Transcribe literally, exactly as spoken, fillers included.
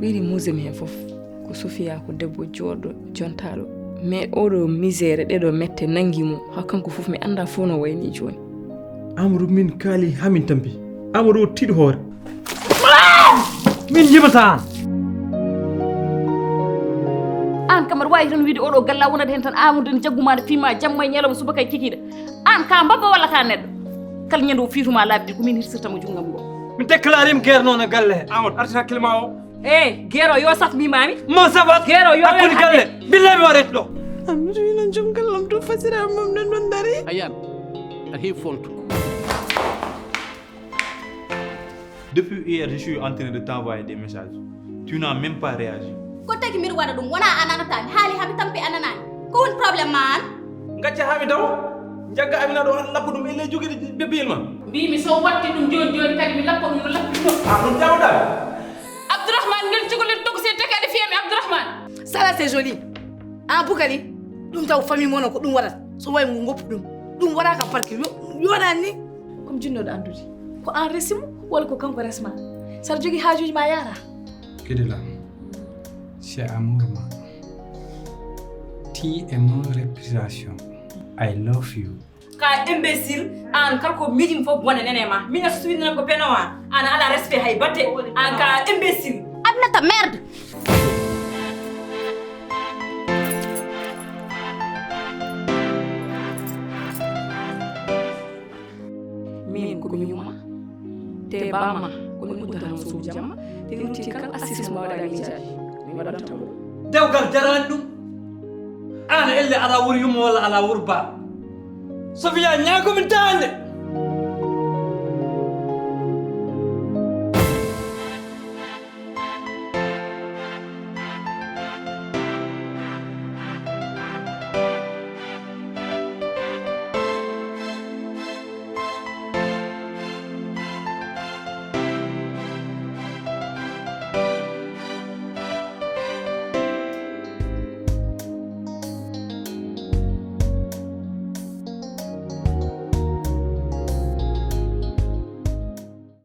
Iri muusde mi heen fof, ko Sofiya, ko debbo jooɗɗo, jontaaɗo. Mais oɗo misère, ɗeɗo mette nanngi mo, haa kanko fof mi annda fof no wayni jooni. Amadou, min kaali haa min tampi. Amadou o tiiɗi hoore. Min njimata aan. Aan kam aɗa waawi tan wiide oɗo galle a wonat heen tan, Amadou ene jaggu ma, ene fii ma jamma e ñalawma, subaka e kikiiɗe. Aan ka mbabba walla ka neɗɗo? Kala ñande o fiitu ma laabi ɗiɗi, ko min hirsirta mo junngam ngo. Min déclaré mo guerre noon e galle he. Amadou, artir hakkille ma o. Eey, guerre o yo saf mi maami. Mo safat. Guerre o yo hakkunde galle. Billahi mi waret ɗo. Amadou wi noon joom galle am to fasira mum nen ɗon dari. Ayaan, aɗa heewi fonto. Depuis hier, je suis en train de t'envoyer des messages. Tu n'as même pas réagi. Ko tagi mbiɗa waɗa ɗum, wona a nanataami, haali hami tampi a nanaani. Ko woni problème ma aan? Ngacca haa mi dawa. Njagga Amina ɗo, han lappa ɗum e ley jogiiɗe bebiyel ma. Mbiimi so watti ɗum jooni jooni kadi mi lappa ɗum no lappi ɗum. Ah, ɗum jawɗa. Abdourahmane, ngel cukalel tokosel taki aɗa fiya mi, Abdourahmane. Ça là, c'est joli. Ah, Bougali, ɗum taw famille mono ko ɗum waɗata. So wayi mo ngoppu ɗum. Ɗum waɗa ka parquet. Yo, yoɗani ni. Comme jinnoɗo anndude. Ko an resi mo, walla ko kanko resma? Saɗa jogii haajuuji ma yaara. Kidila, c'est amour ma. Ti et mon réputation. I love you. Ka imbécile, an kala ko miijimi fof bone nene ma. Min a suwinanam ko penowa. An ala respect hay batte. An ka imbécile. Aminata merde. Min ko mi yumma. Te bamma ko mi uddata mo suudu jamma. Te rutti kala assises mo waɗa miijaaji. Mi waɗanta mo. Dewgal jarani ɗum. An elle ala wuro yumma walla ala wuro ba. Sofiya ñaago min tande.